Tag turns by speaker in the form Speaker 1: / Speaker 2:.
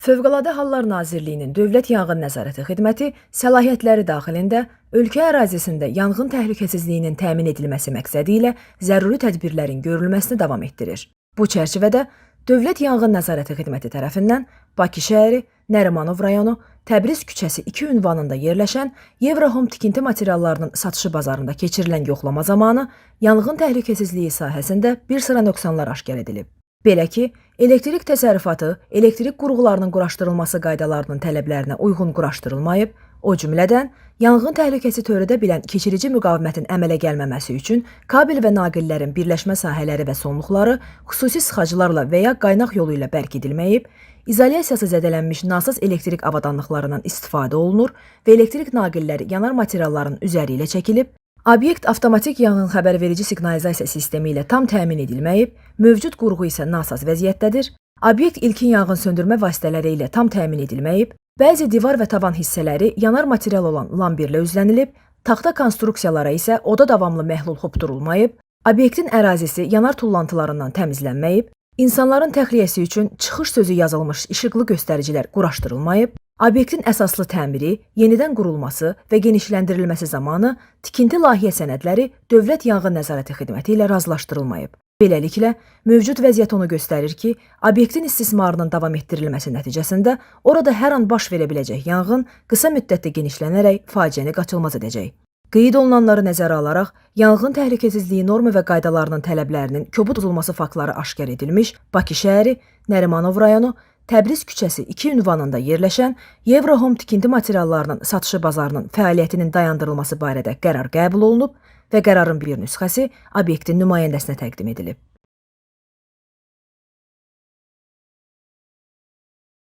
Speaker 1: Fövqəladə Hallar Nazirliyinin Dövlət Yanğın Nəzarəti Xidməti səlahiyyətləri daxilində ölkə ərazisində yanğın təhlükəsizliyinin təmin edilməsi məqsədi ilə zəruri tədbirlərin görülməsini davam etdirir. Bu çərçivədə Dövlət Yanğın Nəzarəti Xidməti tərəfindən Bakı şəhəri, Nərimanov rayonu, Təbriz küçəsi 2 ünvanında yerləşən Yevrohome tikinti materiallarının satışı bazarında keçirilən yoxlama zamanı yanğın təhlükəsizliyi sahəsində bir sıra nöqsanlar aşkar edilib. Belə ki, elektrik təsərrüfatı elektrik qurğularının quraşdırılması qaydalarının tələblərinə uyğun quraşdırılmayıb, o cümlədən yanğın təhlükəsi törədə bilən keçirici müqavimətin əmələ gəlməməsi üçün kabel və naqillərin birləşmə sahələri və sonluqları xüsusi sıxacılarla və ya qaynaq yolu ilə bərkidilməyib, izolyasiyası zədələnmiş nasaz elektrik avadanlıqlarından istifadə olunur və elektrik naqilləri yanar materialların üzəri ilə çəkilib, obyekt avtomatik yanğın xəbərverici siqnalizasiya sistemi ilə tam təmin edilməyib, mövcud qurğu isə nasaz vəziyyətdədir, obyekt ilkin yanğın söndürmə vasitələri ilə tam təmin edilməyib, bəzi divar və tavan hissələri yanar material olan lambirlə üzlənilib, taxta konstruksiyalara isə oda davamlı məhlul hopdurulmayıb, obyektin ərazisi yanar tullantılarından təmizlənməyib, insanların təxliyəsi üçün çıxış sözü yazılmış işıqlı göstəricilər quraşdırılmayıb, obyektin əsaslı təmiri, yenidən qurulması və genişləndirilməsi zamanı tikinti layihə sənədləri Dövlət Yanğın Nəzarəti Xidməti ilə razılaşdırılmayıb. Beləliklə, mövcud vəziyyət onu göstərir ki, obyektin istismarının davam etdirilməsi nəticəsində orada hər an baş verə biləcək yanğın qısa müddətdə genişlənərək faciəni qaçılmaz edəcək. Qeyd olunanları nəzərə alaraq, yanğın təhlükəsizliyi norma və qaydalarının tələblərinin kobud pozulması faktları aşkar edilmiş Bakı şəhəri, Nərimanov rayonu, Təbriz küçəsi 2 ünvanında yerləşən Yevrohome tikinti materiallarının satışı bazarının fəaliyyətinin dayandırılması barədə qərar qəbul olunub və qərarın bir nüsxəsi obyektin nümayəndəsinə təqdim edilib.